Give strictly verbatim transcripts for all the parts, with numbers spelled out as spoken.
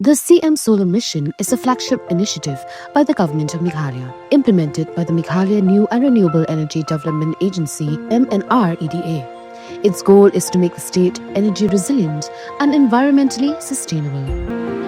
The C M Solar Mission is a flagship initiative by the Government of Meghalaya, implemented by the Meghalaya New and Renewable Energy Development Agency, M N R E D A. Its goal is to make the state energy resilient and environmentally sustainable.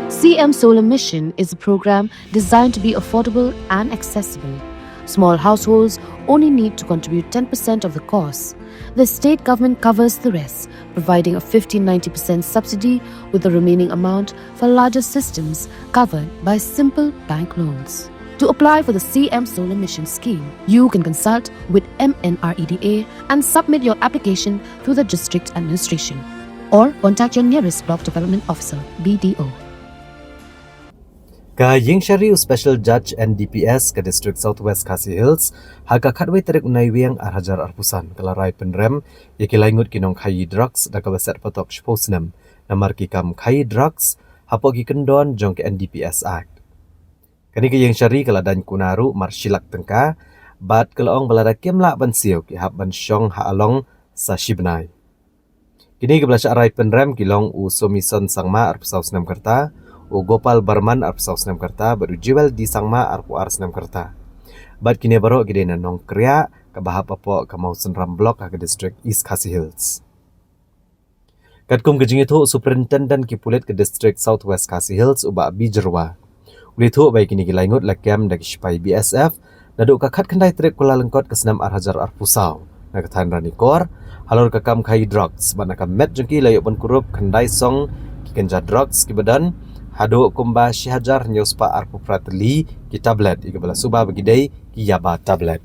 C M Solar Mission is a program designed to be affordable and accessible. Small households only need to contribute ten percent of the cost. The state government covers the rest, providing a fifty ninety percent subsidy, with the remaining amount for larger systems covered by simple bank loans. To apply for the C M Solar Mission scheme, you can consult with M N R E D A and submit your application through the district administration, or contact your nearest block development officer, B D O. Ka ïing shari u Special Judge N D P S ka District South West Khasi Hills, ha ka khatwei tarik u Naiwieng ar hajar arphew san, ka la rai pynrem ïa ki laingut ki nongkhaïi drugs da kaba set patok shiphew snem namar ki kam khaïi drugs hapoh ki kyndon jong ka N D P S Act. Kane ka ïing shari ka la daiñ kuna ruh mar shi lak tyngka, bad ka la ong ba lada kim lah ban siew, ki hap ban shong ha along sa shi bnai. Kine kiba la shah rai pynrem ki long u Somison Sangma arphew saw snem ka rta, u Gopal Barman arphew saw snem ka rta, bad u Jewel D Sangma arphew ar snem ka rta. Bad kine baroh ki dei na Nongkriah, kaba hap hapoh ka Mawsynram Block ha ka District East Khasi Hills. Katkum ka jingïathuh u Superintendent ki pulit ka District South West Khasi Hills, u Bah B Jyrwa, u la ïathuh ba ïa kine ki laingut la kem da ki shipai B S F naduh ka khatkhyndai tarik Kyllalyngkot ka snem ar hajar arphew saw na ka thaiñ Ranikor, halor ka kam khaïi drugs, bad na ka met jong ki la ïoh ban kurup khyndai song ki kynja drugs kiba don haduh kumba shi hajar hynñiew spah arphew phra tylli ki tablet, ïa kiba la suba ba ki dei ki yaba tablet.